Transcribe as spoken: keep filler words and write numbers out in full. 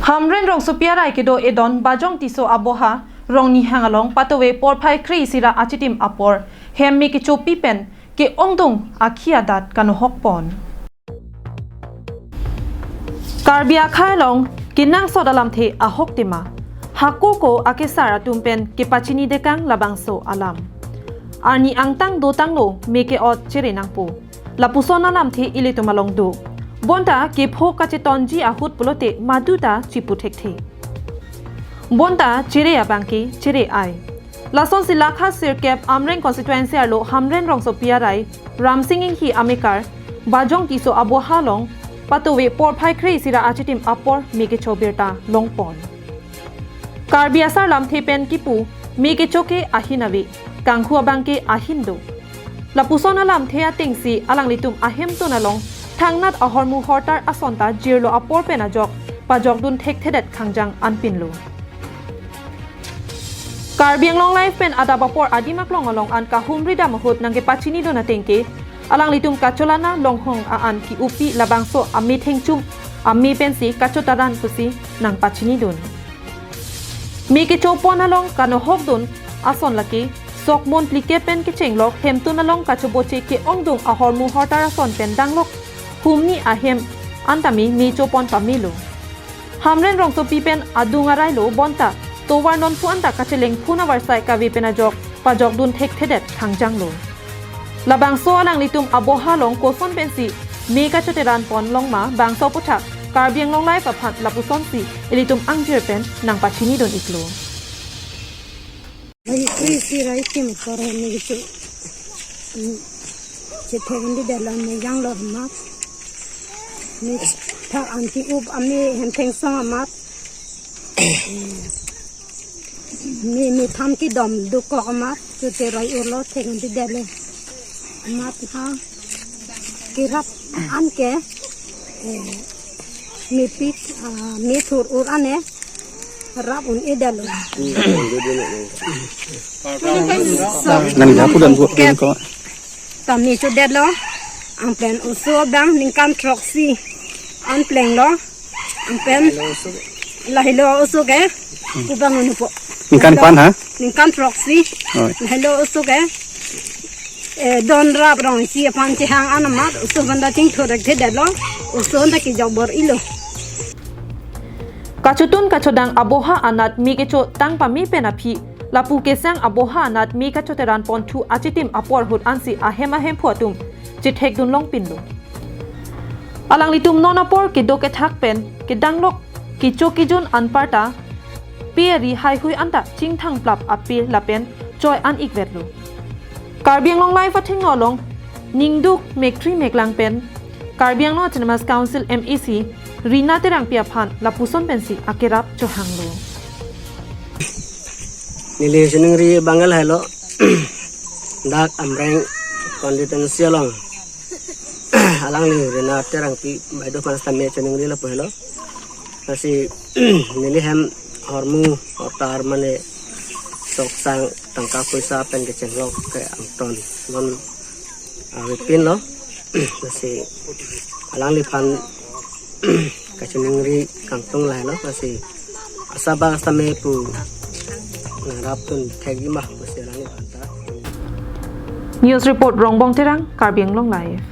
Hamren Rongsopi arai kedo edon Bajong Tisso aboha Rongnihang along patowe porphai kre-isi ra achitim apor hem me kechopi pen ke-ongdung akhi adat kanohok pon. Karbi akhei along kenangsot alamthe ahok tema, hako ko akesar atum pen kepachini dekang labangso alam. Arni angtang dotanglo me ke-ot chere nangpo, lapuson alamthe ilitum along do. Bonta kepho kachetonji ahut pulote maduta chipu thekthe. Bonta chere abangke chere ai. Lasonsi lakha sirkep Amreng constituency arlo Hamren Rongsopi arai Ramsing Inghi amekar Bajong Tisso aboha along patowe porphai kre-isi ra achitim apor me kecho birta longpon. Karbi asar lamthe pen kipu me kecho ke ahin ave, kanghu abangke ahin do. Lapuson alamthe atengsi alanglitum ahemtun along thangnat ahormu hortar ason ta jirlo apor pen ajok pajokdun thekthedet khangjang anpinlo. Karbi Anglong Live pen adap apor adim aklong along an kahumri dam ahut nangkepachinidun atengke, alanglitum kacholana longhong a-an ki-upi labangso amethengchum ame pensi kachotaran pusi nangpachinidun. Me kechopon along kanohokdun ason lake sokmon plike pen kechenglok hemtun along kachoboche ke-ongdung ahormu hortar ason pen danglok humni ahem anta me me chopon pamelo. Hamren Rongsopi pen adung arailo bonta tovar nonphu anta kachelengphun avarsai kave pen ajok pajokdun thekthedet khangjanglo. Labangso alanglitum aboha along koson pensi me kachoteran pon longma bangso aputhak Karbi Anglong Live aphan lapusonsi ilitum angjir pen nangpachinidun iklo. Lagi kre-isi ra ikim kore ni gitu. Chethe hindi dalam ni janglo amat. Ni thak anti up ami hemtheng song amat. Mi mi tham kidom dukok amat. Chute roi urlo thek hindi dalam. Amat ha. Kirap anke. Eh, mepik, ah, methur ur ane rap un-edetlo. Nang japu dan bu ko. Ta me chodetlo. Anpen oso abang ningkan throksi an plenglo. Anpen lahelo oso ke. Kubang unu po. Ningkan pan ha? Ningkan throksi. Oi. Lahelo oso ke. Eh, don rap rong isi aphan chehang an amat, oso banda chingthur thekthedetlo, oso anta kejok bor-ilo. Kachotun kachotang aboha anat me kecho tang pame pen aphi, lapu kesang aboha anat me kachoteran ponthu achitim apor ahut ansi ahem ahemphu atum chethekdun longpinlo. Alanglitum non apor kedo kethak pen kedanglok kecho kejun anparta pe ari haihui anta chingthang plap ape lapen choi an ikvetlo. Karbi Anglong Live athengno along ningduk mekkri meklang pen Karbi Anglong Autonomous Council M A C Rina Terangpi aphan lapuson pensi akerap chohanglo. Neli chiningri abang lahelo dak Amreng constituency along alangli Rina Terangpi baideo aphan sitame chiningri lapu helo. Lasi neli hem hormu hortar mane soksang tangka poisa pen kechenglok ke angton non avepinlo. Lasi alangliphan kachiningri kangtung lahelo. Lasi asabak sitame pu nangrapdun thekji ma pusi alangliphan ta. News report Rongbong Terang, Karbi Anglong Live.